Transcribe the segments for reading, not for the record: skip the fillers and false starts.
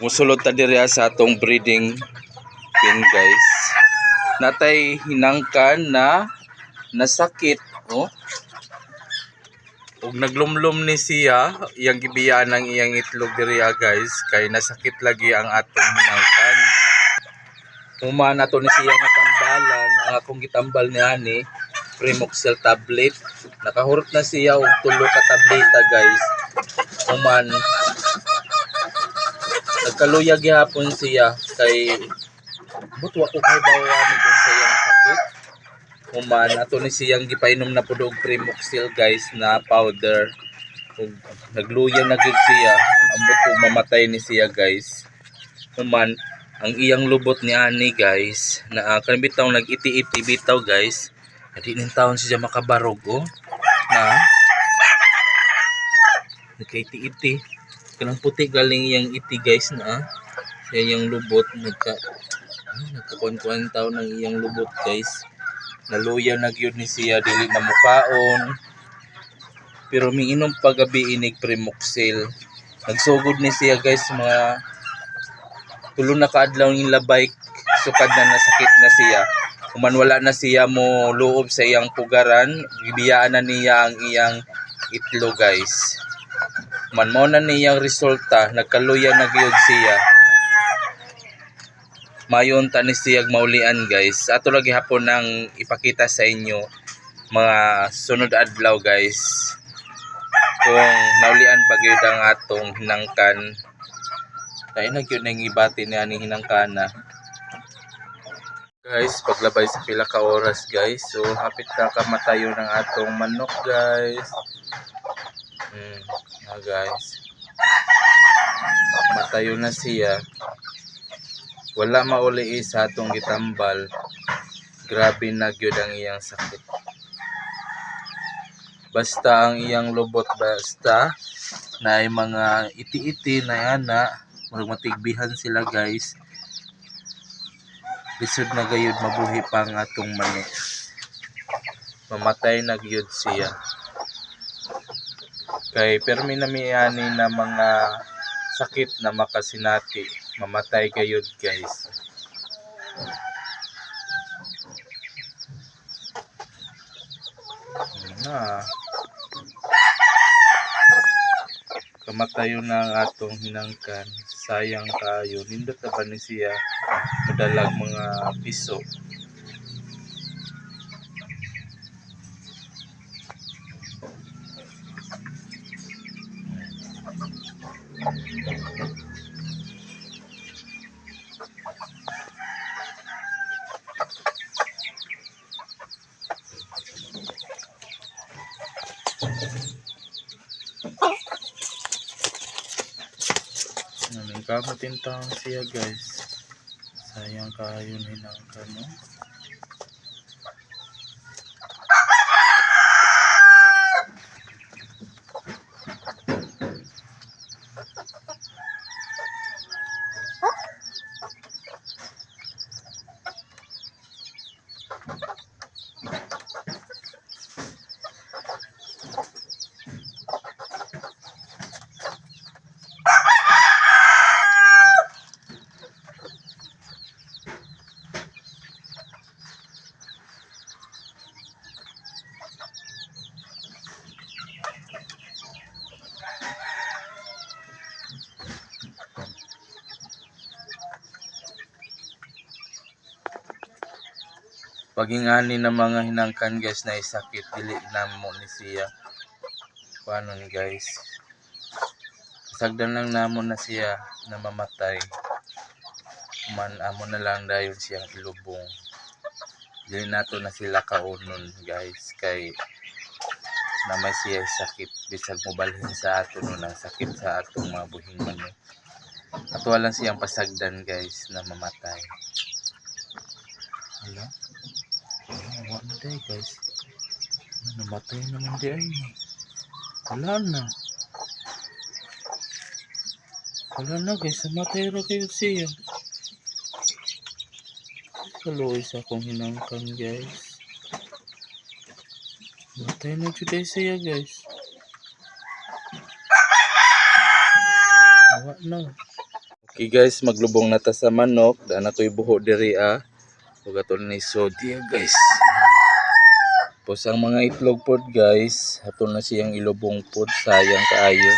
Musulod ta diri sa atong breeding pen, guys. Natay hinangkan na nasakit, oh. Ug naglumlum ni siya, iyang gibiyaan ang iyang itlog diri, guys, kay nasakit lagi ang atong hinangkan. Human ato ni siya nga tambalan, ang akong gitambal ni ani Primoxel tablet. Nakahurot na siya og tulo ka tableta, guys. Human nagkaluya gihapon siya kay butwa ko kay bawa ni sa iyang sakit. Human ato ni siyang gipainom na pud og Primoxil, guys, na powder. Ug nagluya na gyud siya, ambot kog mamatay ni siya, guys. Human ang iyang lubot ni ani, guys, na kanang bitaw nag-iti-iti bitaw, guys. Di nin taon siya makabarog, oh. Na nagkaiti-iti. Kanang puti galing iyang iti, guys, na sa iyang lubot nagka nagkakuan-kuan taon ang iyang lubot, guys. Naluya na gyud ni siya, dili na mukaon. Pero miinom pa gabi inig Primoxil. Nagsugod ni siya, guys, mga tulo na kaadlaw ning labay sukad na nasakit na siya. Human wala na siya mo loob sa iyang pugaran, gibiyaan na niya ang iyang itlog, guys. Man mao na niyang resulta, nagkaluya na gyud siya. Mayon ta ni siyag maulian, guys. Ato lagi hapon nang ipakita sa inyo mga sunod adlaw, guys, kung naulian ba gyud ang atong hinangkan. Kaya na gyud nang ibati ni aning hinangkana, guys. Paglabay sa pila ka oras, guys, so hapit ka kamatayo ng atong manok, guys. Na, guys, matayo na siya. Wala mauli sa atong gitambal. Grabe na gyud ang iyang sakit. Basta ang iyang lubot, basta na ay mga iti-iti na ana, murag matigbihan sila, guys. Lisod na gayud mabuhi pa ang atong manok. Mamatay na gyud siya. Kay permi na miani na mga sakit na makasinati, mamatay gayud, guys. Na kamatayo na ang atong hinangkan. Sayang kaayo. Nindot na ba ni siya madalag mga piso. Anong kamutin taon siya, guys. Sayang kaayo hinangkan, no? Pagingani ng mga hinangkan, guys, na isakit, dili na mo ni siya paano ni, guys. Sagdan lang namo na siya na mamatay. Man amo na lang dayon siyang ilubong. Dili nato na sila kaunon, guys, kay na may siya sakit bisag mobalhin sa ato no ang sakit sa atong mga buhing manok. Ato lang siyang pasagdan, guys, na mamatay. Hala. Wala na day, guys. Namatay naman di ay. Wala na. Wala na, guys. Namatay ra kayo siya. Kaluoy sa akong hinangkan, guys. Namatay na jud ay siya, guys. Wala na. Okay guys, maglubong na ta sa manok. Daan ako'y buho diri ah. Ug ato ni so diya guys. Pos ang mga itlog pod guys, ato na siyang ilubong pod, sayang kaayo.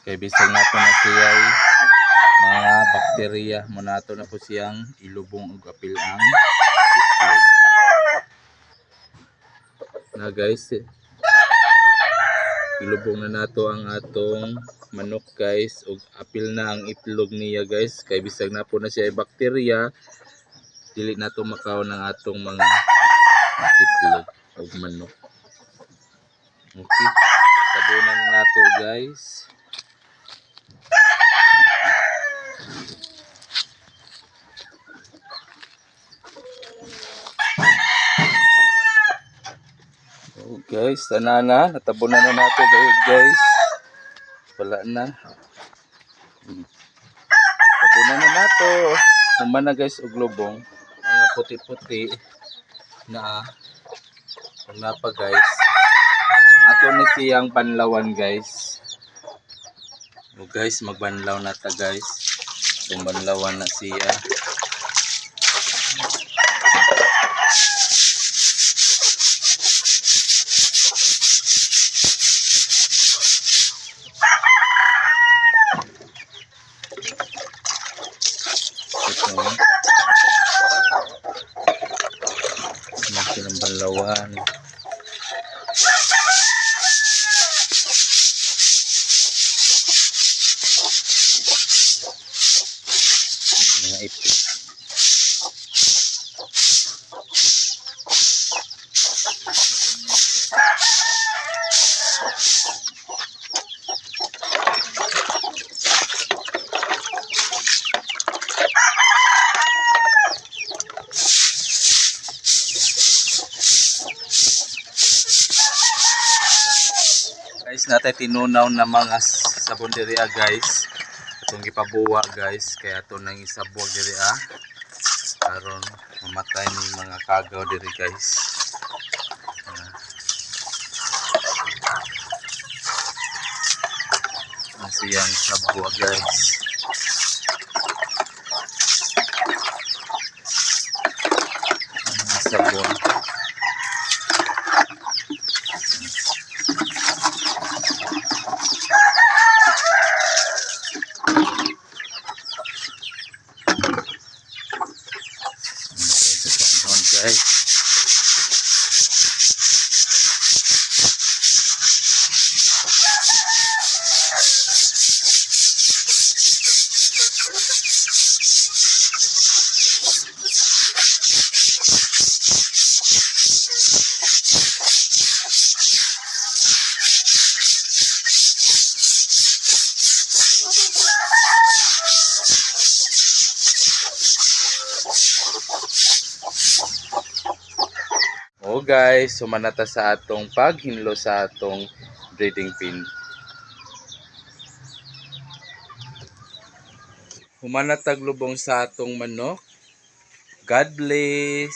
Kay bisag nato na siya mga bakterya, mo nato na po siyang ilubong og apil ang itlog. Na guys, ilubong na nato ang atong manok guys og apil na ang itlog niya guys, kay bisag na po na siya bakterya, dili nato makaon ang atong mga itlog og manok. Okay, tabunan na nato guys. Oh guys, sana na, natabunan na nato guys. Wala na. Tabunan na nato. Human na guys og lubong. Mga puti-puti na kung napa guys. Ato ni siyang banlawan guys. Oh guys, magbanlaw na ta guys. Itong banlawan na siya. Ito. Maki ng banlawan. Mga ipis. Guys, natay tinunaw na mga sabon diri ah, guys. Atong gipabuwa guys, kaya ato nang isabwag diri ah. Karon mamatay ni mga kagaw diri guys. Siyang sabwa guys. Sabon. Okay, guys. Oh guys, sumanata sa atong paghinlo sa atong breeding pin. Humanatag lubong sa atong manok. God bless.